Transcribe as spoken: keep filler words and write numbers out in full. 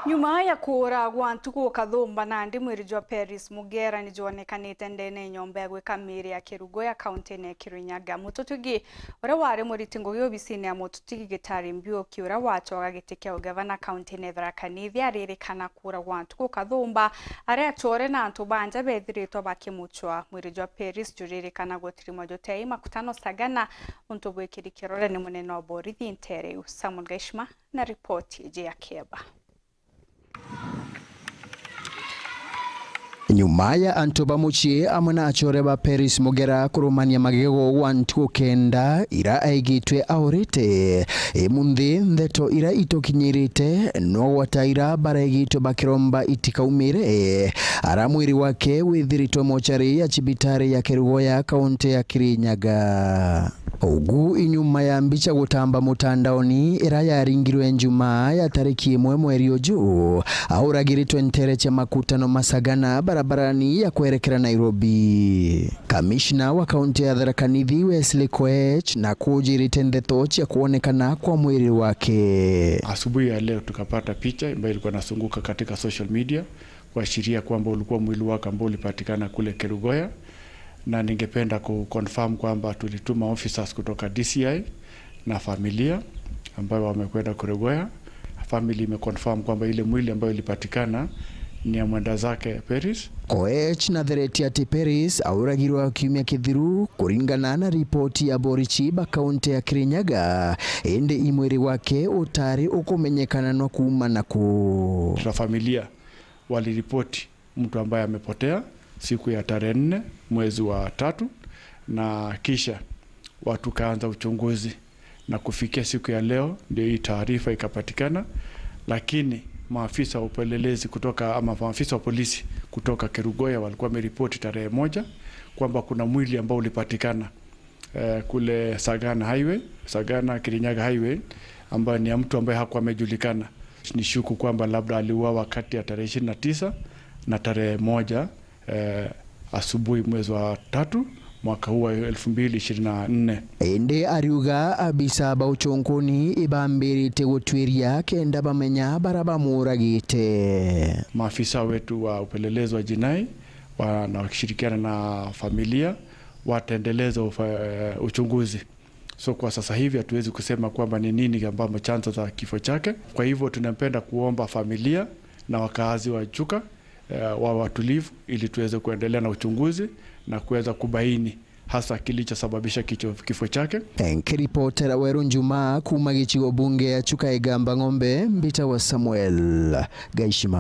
Nyuma ya kuura gwa ntuku kathumba, nandi mwiri jwa Peris Mugera ni jwonekanite ndene ya nyomba ya gwika miiri ya Kerugoya, kaunti-ini ya Kirinyaga. Mututugi uria wari muriti ngugi obisini ya mututugi Gitari Mbiuki, uria wacoga giti kia ugavana kaunti-ini ya Tharaka Nithi, aririkana kuura gwa ntuku kathumba, aria acoore na antu banja bethiritwe bakimucwa. Mwiri jwa Peris juririkana gutirimwa jutei makutano Sagana, untu bwikiri kirore ni munene wa borithi ntere iu. Samuel Gaishima na ripoti iji ya Kieba. Nyuma ya antu ba mucii amwe na acoore ba Peris Mugera kurumania magego gwa ntuku kenda ira aigitwe aurite, imunthi ndeto ira itukinyirite no gwata ira baraigitwe bakiromba itikaumire, ara mwiri wake withiritwe mochari ya cibitari ya Kerugoya, kaunti ya Kirinyaga. Ugu inyuma ya mbicha gutamba mutandaoni ira yaringirwe Njumaa ya tariki imwe mweri uju, auragiritwe ntere cia makutano ma Sagana barabarani ya kwerekera Nairobi. Kamishna wa kaunti ya Tharaka Nithi Wesley Koech na kujirite ndeto cia kuonekana kwa mwiri wake. Asubuhi ya leo tukapata picha ambayo ilikuwa inasunguka katika social media kuashiria kwamba ulikuwa mwili wake ambao ulipatikana kule Kerugoya, na ningependa ku confirm kwamba tulituma officers kutoka D C I na familia ambayo wamekwenda Kerugoya. Family ime confirm kwamba ile mwili ambayo ilipatikana ni ya mwenda zake Peris. Koech na thereti ati Peris auragirwe kiumia kithiru, kuringana na ripoti ya borichi ba kaunti ya Kirinyaga, indi imwiri wake utari ukumenyekana no kuuma na ku. Na familia waliripoti mtu ambaye amepotea siku ya tarehe nne mwezi wa tatu, na kisha watu kaanza uchunguzi, na kufikia siku ya leo ndio hii taarifa ikapatikana, lakini maafisa wa upelelezi kutoka, ama maafisa wa polisi kutoka Kerugoya walikuwa wameripoti tarehe moja kwamba kuna mwili ambao ulipatikana eh, kule Sagana Highway, Sagana Kirinyaga Highway, ambayo ni ya mtu ambaye hakuwa amejulikana. Nishuku kwamba labda aliuawa kati ya tarehe ishirini na tisa na tarehe moja, eh, asubuhi mwezi wa tatu mwaka huu wa elfu mbili ishirini na nne. Indi ariuga abisa ba uchunkuni ibambirite gutwiria kenda bamenya bara bamuragite. Maafisa wetu wa upelelezi wa jinai wana-, wakishirikiana na familia wataendeleza ufa-, eh, uchunguzi. So kwa sasa hivi hatuwezi kusema kwamba ni nini ambamo chanzo za kifo chake. Kwa hivyo tunapenda kuomba familia na wakaazi wa Chuka, eh, wa watulivu ili tuweze kuendelea na uchunguzi na kuweza kubaini hasa kilichosababisha kicho-, kifo chake. Nkiripotera Weru Njuma kuuma gicigo bunge ya Chuka Igamba Ng'ombe, mbita wa Samuel Gaishima.